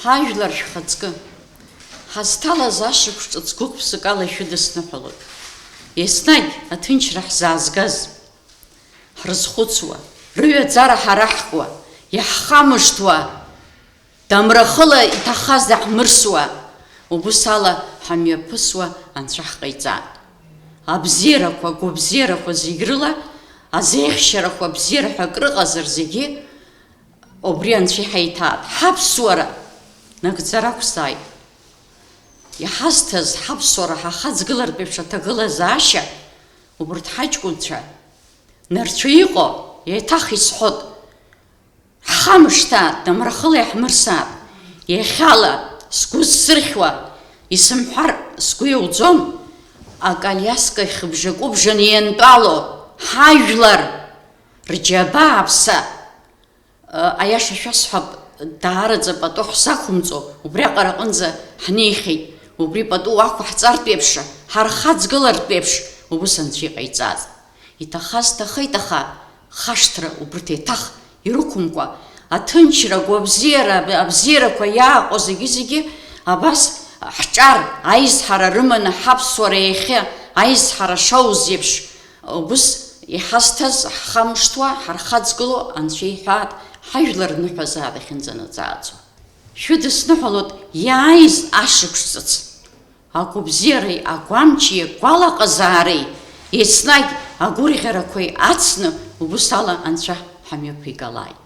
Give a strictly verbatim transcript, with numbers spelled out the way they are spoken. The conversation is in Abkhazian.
Ҳажәлар шәхаҵкы, ҳазҭалаз ашықәс ҿыц гәык-ԥсык ала шәыдысныҳәалоит. Еснагь аҭынчра ҳзаазгаз, ҳрызхәыцуа, рыҩаӡара ҳараҳкуа, иаҳхамышҭуа, дамрахыла иҭахаз даҳмырсуа, убыс ала ҳамҩаԥысуа Анцәа ҳҟаиҵааит. Абзиарақәа, агәабзиарақәа зегь рыла, азеиӷьшьарақәа абзиара ҳәа акрыҟазар зегьы, убри Анцәа иҳаиҭааит. Ҳаԥсуара нагӡара ақәзааит. Иҳазҭаз ҳаԥсуара ҳахаҵгылартә еиԥш аҭагылазаашьа, убырҭ ҳаҷкәынцәа нарцәы иҟоу, еиҭах исҳәот, ҳхамышҭаат, дамрахыла иаҳмырсаат. Иахьала сгәы зсырхьуа, исымҳәар сгәы иауӡом, акалиаска ихыбжа-кәыбжаны иантәало ҳажәлар рџьабаа аԥса, аиаша шәасҳәап, даараӡа пату ҳзақәымҵо, убриаҟара аҟынӡа ҳнеихьеит, убри пату уақәаҳҵартә еиԥш, ҳархаҵгылартә еиԥш, убыс Анцәа иҟаиҵаз. Иҭахаз ҭахеит, аха хашҭра убырҭ еиҭах ирықәымкәа, аҭынчра, агәабзиара, абзиарақәа иааҟоу зегьы-зегьы абас ҳҿар аизҳара рыманы ҳаԥсуара иахьа аизҳара шауз еиԥш, убыс иҳазҭаз ҳхамышҭуа, ҳархаҵгыло Анцәа иҳәаат, ҳажәлар рныҳәазаап иахьынӡанаӡааӡо. Шәыдысныҳәалоит иааиз ашықәс ҿыц. Агәабзиареи агәамчи агәалаҟазаареи еснагь агәырӷьарақәеи ацны убыс ала Анцәа ҳамҩаԥигалааит.